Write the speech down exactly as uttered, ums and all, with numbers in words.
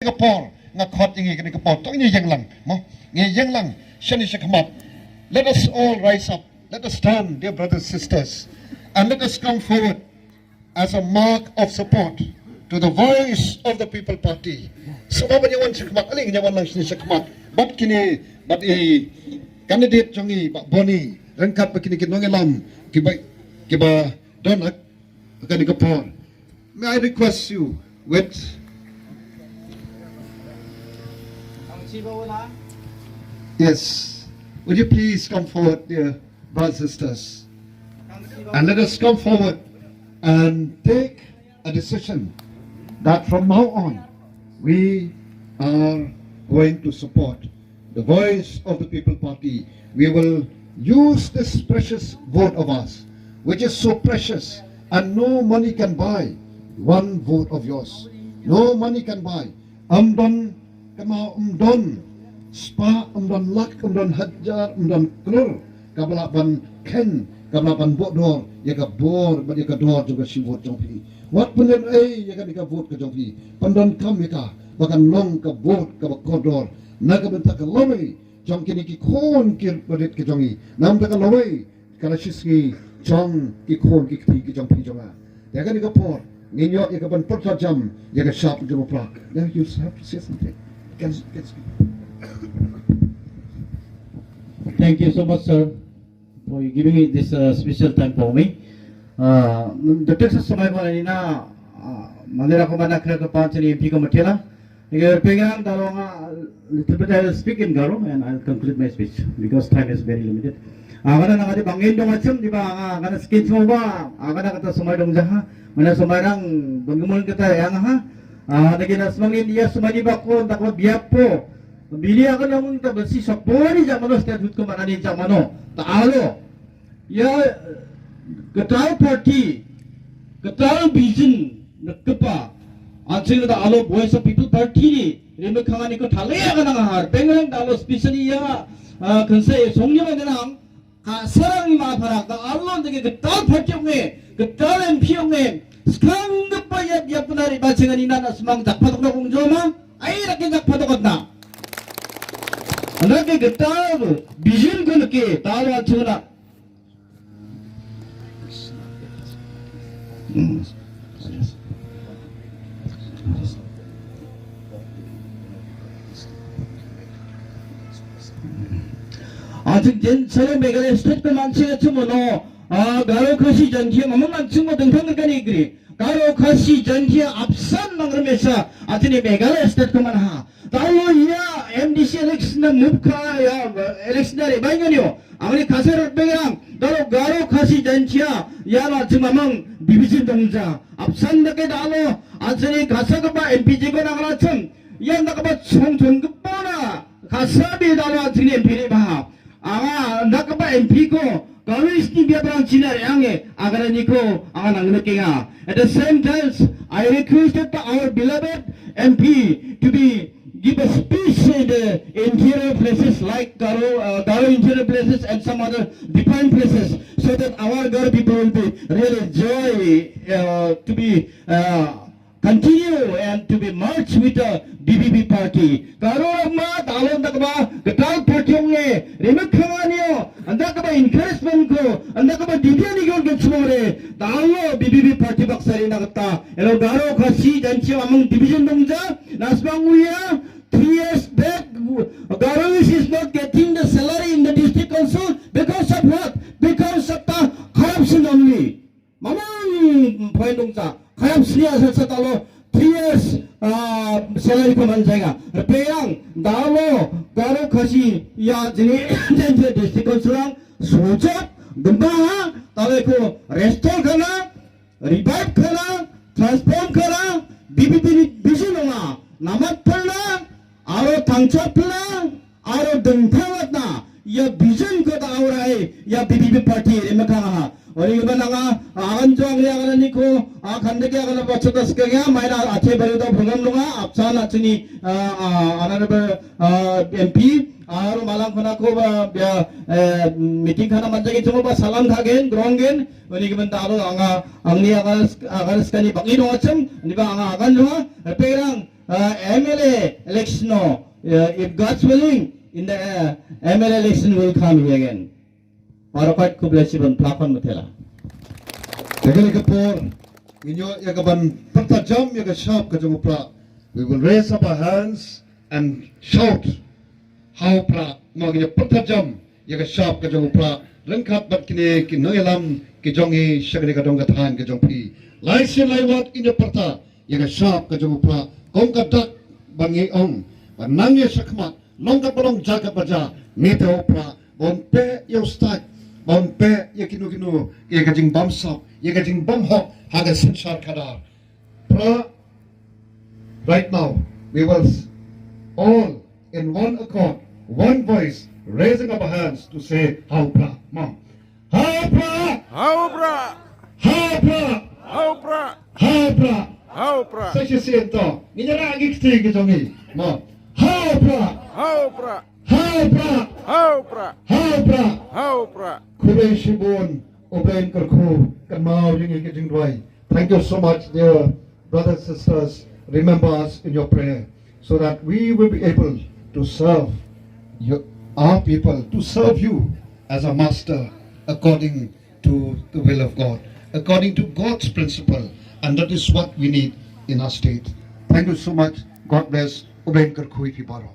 ka por nga khot ïa ngi kane ka por, to ngi ïeng lang, mo, ngi ïeng lang shane shakhmat. Let us all rise up, let us stand, dear brothers, sisters, and let us come forward as a mark of support to the Voice of the People Party. Sngewbha ban ïa wan shakhmat, ale ngin ïa wan lang shane shakhmat bad kine, bad i candidate jong ngi, Bah Boni, ryngkat bad kine ki nongïalam kiba, kiba don ha kane ka por. May I request you with, yes, would you please come forward, dear brothers and sisters? And let us come forward and take a decision that from now on we are going to support the Voice of the People Party. We will use this precious vote of ours, which is so precious, and no money can buy one vote of yours. No money can buy. Ym don kynmaw, ym don spah, ym don lak, ym don hajar, ym don klur kaba lah ban kheiñ, kaba lah ban buh dor ïa ka bor bad ïa ka dor jong ka shi vote jong phi. Wat pynlehnohei ïa kane ka vote ka jong phi. Pyndonkam ïa ka ba kan long ka vote kaba kordor na ka bynta ka lawei jong kine ki khun ki barit ki jong ngi. Namar ka lawei ka la shisngi jong ki khun ki kti ki jong phi jong nga. Te kane ka por ngin ïoh ïa ka ban pyrta jam ïa ka shap jong u Prah. Now you have to say something. Can, can speak. Thank you so much, sir, for giving me this uh, special time for me. Uh, the text of Samay Bala Nina, uh, Mandira Komana Kra Kapan Chini M P Committee la. Nga pyngan da long, uh, little bit I will speak in Garo and I'll conclude my speech because time is very limited. Ah, kana nang adi bangin dong achem di ba, ah, kana skin semua ba, ah, kana kata semai dong jaha, mana semai dang bangimul kata yang ha, ah, lagi na semangin dia semai di bako, tak ko biapo. Bili akan namun tak besi sapori jamano statut ko mana ni jamano, tak alo. Ïa, kata party, kata vision, na kpa. Anjing da alo Voice of People Party ni, rima khang ani ko thale ya kana ngahar. Bengrang da alo specially ya, ah, kansa ya songnya ba nang, ka sarang ni ma pharak, da alo da ke kata party nge, kata M P nge, skang kpa ya, ya puna ri ba chingani na na semang dak patok na kung joma, ai rak ke dak patok na. Anak ke kata vision ko na ke, da alo chuna. Atik jen salo Meghalaya state ko manse atik mono, ah, Garo Khasi Jaintia mamang atik mo dengthang kani gri. Garo Khasi Jaintia apsan nang remesa atik ni Meghalaya state ko manha. Talo ya M D C election na mupka ya election na rebangan yo. Angni kasar bengang. Talo Garo Khasi Jaintia ya la chimamang division dongja. Apsan dake talo atsini kasa kaba M P ji ko nang rachang. Ya nda kaba chong chong kaba na kasa bi talo atsini M P ni ba. Anga nda kaba M P ko kawis ni bia brang china re ange agara ni ko anga nang ne kenga. At the same time, I requested our beloved M P to be give a speech in the interior places like Garo, uh, Garo interior places and some other defined places so that our Garo people will be really joy uh, to be uh, continue and to be merged with the B B P party. Karo ma talon tak ba ketal party ong e remek khanganio anda kaba encouragement ko anda kaba didian igon ke chmore talo B B P party bak sari na kata elo Garo Khasi Jaintia among division dongja nasbang uya three years back Garo is not getting the salary in the district council because of what? Because of the corruption only. Mamang point dongja khayam sria sa sa talo three years ah, salary ko man jaiga. Repeyang dalo Garo Khasi ya jini jini district council lang sujak gemba ha talo ko restore khana revive khana transform khana B B P ni vision nga namat pala aro tangchap pala aro dengthang atna ya vision ko ta aurai ya B B P party re mekha ha. Ori ba nanga agan jong ya agan ni ko akan de ya agan ba chota skega maina athe baru da program lunga apsan atini honorable M P aro malang khona ko ba ya meeting khana manjagi chuma ba salam thagen grongen. Ori ba aro anga angni agan agan skani bangi dong acham ni ba anga agan jong ha. Perang Uh, M L A election, no. Uh, if God's willing, in the uh, M L A election will come here again. Ora kwah khublei shibun, phla khon mutela. Te kane ka por, ngin ïoh ïa ka ban pyrta jam ïa ka shap ka jong u Prah. We will raise up our hands and shout, "Ha u Prah." Mo, ngin ïa pyrta jam ïa ka shap ka jong u Prah ryngkat bad kine ki nongïalam ki jong ngi sha kane ka dong ka thaiñ ka jong phi. Lai sien lai wat ngin ïa pyrta ïa ka shap ka jong u Prah kum ka dak ba ngi ong ba nang ïa shakhmat, long katba long, jia katba jia, ne te u Prah ba un peh ïa u stait, ba un peh ïa kino kino ïa ka jingbamsap, ïa ka jingbamhok ha ka synshar khadar. Prah, right now, we will s- all in one accord, one voice, raising up our hands to say, "Ha u Prah." Mo. Ha u Prah! Ha u Prah! Ha u Prah! Ha u Prah! Ha u Prah! Ha u Prah! Sa shisien to. Ngi ïa ngi kti ki jong ngi. Mo. Ha u Prah! Ha u Prah! Ha u Prah! Ha u Prah! Ha u Prah! Ha u Prah! Khublei shibun, U Blei un kyrkhu kynmaw ïa ngi ki jingduwai. Thank you so much, dear brothers and sisters. Remember us in your prayer so that we will be able to serve your, our people, to serve you as a master according to the will of God, according to God's principle. And that is what we need in our state. Thank you so much. God bless. U Blei un kyrkhu ïa phi baroh.